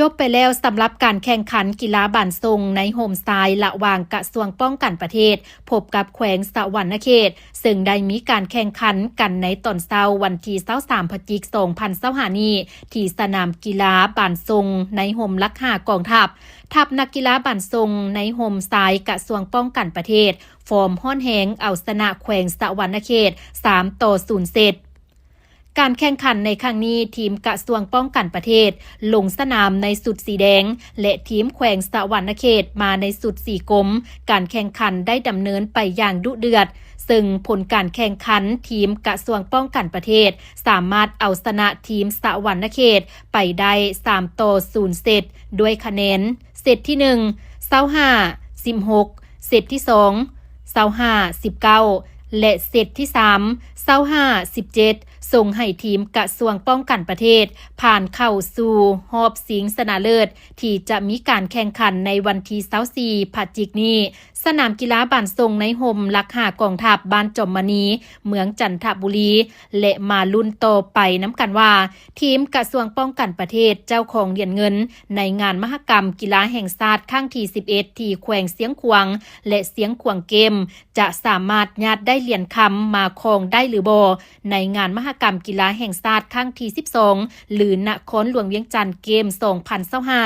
ຈົບໄປແລ້ວສຳລັບການແຂ່ງຂັນກິລາບານຊົງໃນໂຮມຊາຍ ລະຫວ່າງກະຊວງປ້ອງກັນປະເທດ ພົບກັບແຂວງສະຫວັນນະເຂດ ເຊິ່ງໄດ້ມີການແຂ່ງຂັນກັນໃນຕອນເຊົ້າວັນທີຊາວສາມ ພະຈິກ ສອງພັນຊາວຫ້ານີ້ ທີ່ສະໜາມກິລາບານຊົງໃນໂຮມຫຼັກຫ້າກອງທັບ. ທັບນັກກິລາບານຊົງໃນໂຮມຊາຍກະຊວງປ້ອງກັນປະເທດ ຟອມຮ້ອນແຮງເອົາຊະນະແຂວງສະຫວັນນະເຂດ ສາມຕໍ່ສູນເຊັດ. ການແຂ່ງຂັນໃນຄັ້ງນີ້ ທີມກະຊວງປ້ອງກັນປະເທດລົງສະໜາມໃນຊຸດສີແດງ ແລະ ທີມແຂວງສະຫວັນນະເຂດມາໃນຊຸດສີກົມ. ການແຂ່ງຂັນໄດ້ດຳເນີນໄປຢ່າງດຸເດືອດ ເຊິ່ງຜົນການແຂ່ງຂັນ ທີມກະຊວງປ້ອງກັນປະເທດ ສາມາດເອົາຊະນະທີມສະຫວັນນະເຂດໄປໄດ້ ສາມຕໍ່ສູນເຊັດ ດ້ວຍຄະແນນ ເຊັດທີໜຶ່ງ ຊາວຫ້າ ສິບຫົກ ເຊັດທີສອງ ຊາວຫ້າ ສິບເກົ້າ ແລະ ເຊັດທີສາມ ຊາວຫ້າ ສິບເຈັດ ສົ່ງໃຫ້ທີມກະຊວງປ້ອງກັນປະເທດ ຜ່ານເຂົ້າສູ່ຮອບຊິງຊະນະເລີດ ທີ່ຈະມີການແຂ່ງຂັນໃນວັນທີຊາວສີ່ ພະຈິກນີ້. ສະໜາມກິລາບານຊົງໃນໂຮມຫຼັກຫ້າກອງທັບ ບ້ານຈອມມະນີ ເມືອງຈັນທະບູລີ ແລະ ມາລຸ້ນຕໍ່ໄປນຳກັນວ່າ ທີມກະຊວງປ້ອງກັນປະເທດ ເຈົ້າຂອງຫຼຽນເງິນໃນງານມະຫະກຳກິລາແຫ່ງຊາດຄັ້ງທີສິບເອັດ ທີ່ແຂວງຊຽງຂວາງ ແລະ ຊຽງຂວາງເກມ ຈະສາມາດຍາດໄດ້ຫຼຽນຄຳມາຄອງໄດ້ຫຼືບໍ່ ໃນງານມະຫະກຳກິລາແຫ່ງຊາດຄັ້ງທີສິບສອງ ຫຼື ນະຄອນຫຼວງວຽງຈັນເກມ ສອງພັນຊາວຫ້າ.